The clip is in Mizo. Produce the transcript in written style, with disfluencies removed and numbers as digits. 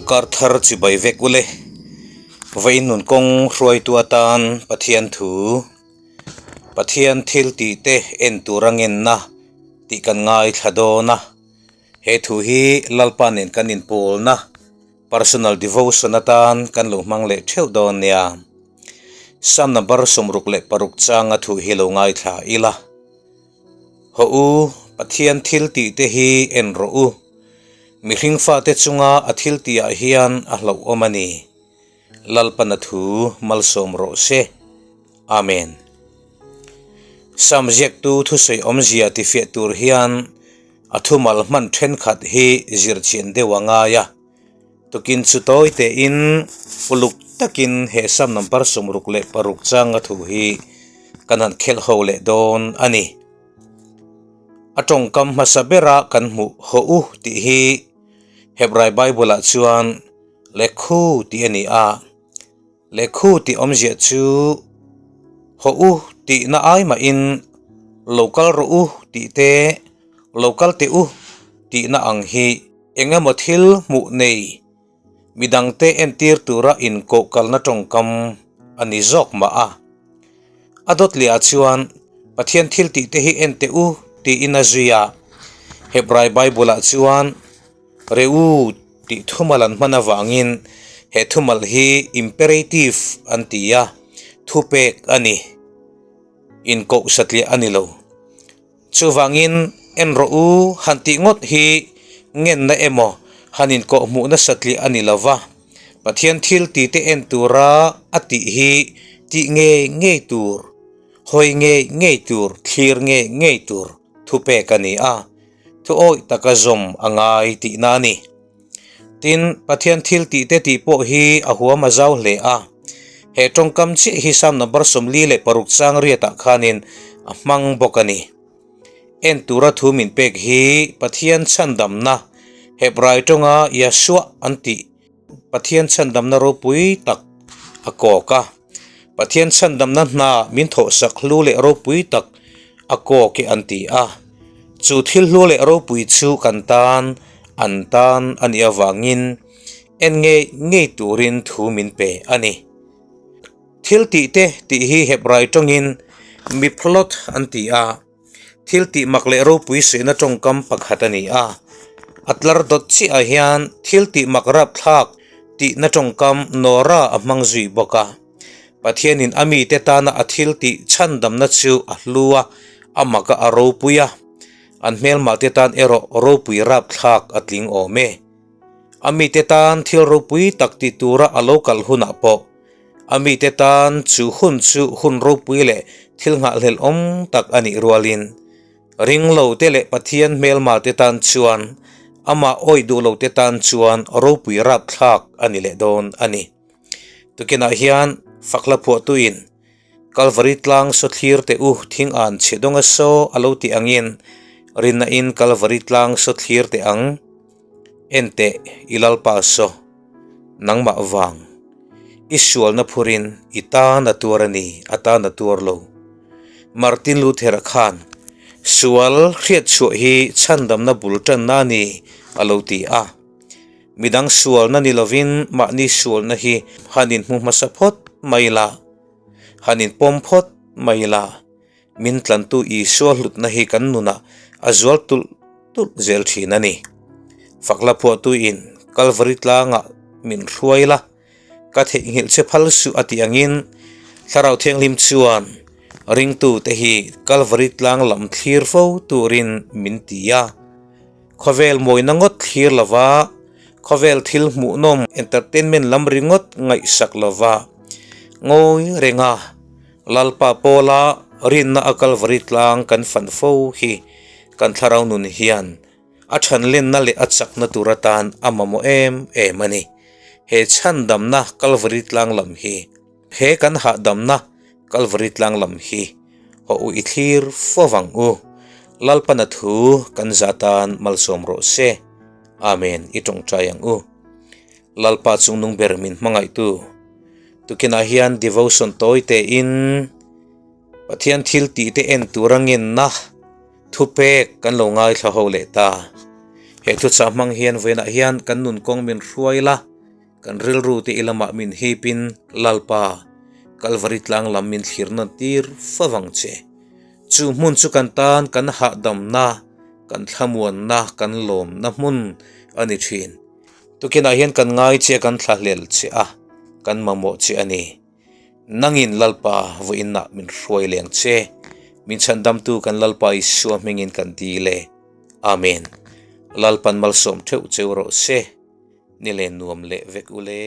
Kar thar chibai vek ule. Vawiin nun kawng hruaitu atan Pathian thu, Pathian thil tih te en tur a ngenna tih kan ngaithla dawn a. He thu hi Lalpa nen kan inpawlna personal devotion atan kan lo hmang leh theuh dawn nia. Psalm number 66 changa thu hi lo ngaithla ila. Haw u, Pathian thil tih te hi en rawh u. Mihring fate chunga a thil tihah hian a hlauhawm a ni. Lalpana thu malsawm rawh se. Amen. Psalm ziaktu thusawi awmzia tifiah tur hian a thumal hman thenkhat hi zirchian deuh a ngai a. Tukin chu tawi tein uluk takin he Psalm number 66 changa thu hi kan han khelh ho leh dawn a ni. A tawngkam hmasa bera kan hmuh haw u tih hi Hebrai Bible ah chuan Lekhu tih a ni a. Lekhu tih awmzia chu haw u tihna ai mahin lo kal rawh u tih te, lo kal teh u tihna ang hi eng emaw thil hmuh nei midangte entir tura inkoh kalna tawngkam a ni zawk mah a. A dawt leh ah chuan Pathian thil tih te hi en teh u tiin a zui a. Hebrai Bible ah chuan Reu tih thumal an hman avangin he thumal hi imperative an ti a, thupek a ni. Inkoh satliah a ni lo. Chuvangin en rawh u han tih ngawt hi ngenna emaw han inkoh hmuhna satliah a ni lo va, Pathian thil ti te en tura a tih hi tih ngei ngei tur, hawi ngei ngei tur, thlir ngei ngei tur thupek a ni a. Thu awih taka zawm a ngai tihna a ni. Tin, Pathian thil tih te tih pawh hi a huam a zau hle a. He tawngkam chiah hi Psalm number 46 chang riatah khanin a hmang bawk a ni. En tura thu min pek hi Pathian chhandamna, Hebrai tawnga Yahshua an tih, Pathian chhandamna ropui tak a kawk a. Pathian chhandamna hna min thawhsak hlu leh ropui tak a kawk e an ti a. Chu thil hlu leh ropui chu kan tan, an tan a nih avangin en ngei ngei turin thu min pe a ni. Thil tih te tih hi Hebrai tawngin miplot an ti a. Thil tih mak leh ropui suihna tawngkam pakhat a ni a, a tlar dawt chiahah hian thil tih mak rapthlak tihna tawngkam Nora a hmang zui bawk a. Pathianin a mite tana a thil tih chhandamna chu a hlu a, a maka a ropui a, an hmelmahte tan erawh ropui rapthlak a tling awm e. A mite tan thil ropui tak ti tura a lo kal hunah pawh A mite tan chu hun chu hun ropui leh thil nghahhlelh awm tak a nih rualin, ringlote leh Pathian hmelmate tan chuan amah awih duh lote tan chuan ropui rapthlak a ni leh dawn a ni. Tukinah hian fakhla phuahtuin Kalvari tlang saw thlir teh u thing an chhe dawnga saw a lo tih angin rinna-in Kalvari tlang saw thlir teh ang. En teh i Lalpa saw, nangmah vang. I sualna phurin i tan a tuar a ni, a tan a tuar lo. Martin Luther-a khan, Sual hriatchhuah hi chhandamna bul tanna a ni, a lo ti a. Midang sualna ni lovin mahni sualna hi han inhmu hmasa phawt mai la, han inpawm phawt mai la. Min tlantu Isua hlutna hi kan nunah a zual tulh tulh zel thin a ni. Fakla phuahtuin Kalvari tlangah min hruai la, ka theihnghilh che phal suh a tih angin Thlarau Thianghlim chuan ringtute hi Kalvari tlang lam thlir fo turin min ti a. Khawvel mawina ngawt thlir lova, khawvel thil hmuhnawm entertainment lam ringawt ngaihsak lova ngawi renga Lalpa pawla rinna a Kalvari tlang kan fan fo hi kan thlarau nun hian a thanlenna leh a chakna tur atan a mamawh em em a ni. He chhandamna Kalvari tlang lam hi, he kan hahdamna Kalvari tlang lam hi haw u i thlir fo vang u. Lalpana thu kan za tan malsawm rawh se. Amen i tawngtai ang u. Lalpa chungnung ber min hmangaihtu. Tukinah hian devotion tawi tein Pathian thil tih te en tura ngenna thupek kan lo ngaithla ho leh ta. He thuchah hmang hian vawiinah hian kan nun kawng min hruai la. Kan rilru te i lamah min hipin Lalpa, Kalvari tlang lam min thlir nawn tir fo vang che. Chu hmun chu kan tan kan hahdamna, kan thlamuanna, kan lawmna hmun a ni thin. Tukinah hian kan ngai che a, kan thlahlel che a, kan mamawh che a ni. Nangin Lalpa vawiinah min hruai leng che. Min chhandamtu kan Lalpa Isua hmingin kan dil e. Amen. Lalpan malsawm theuh cheu rawh se. Ni len nuam leh vek u le.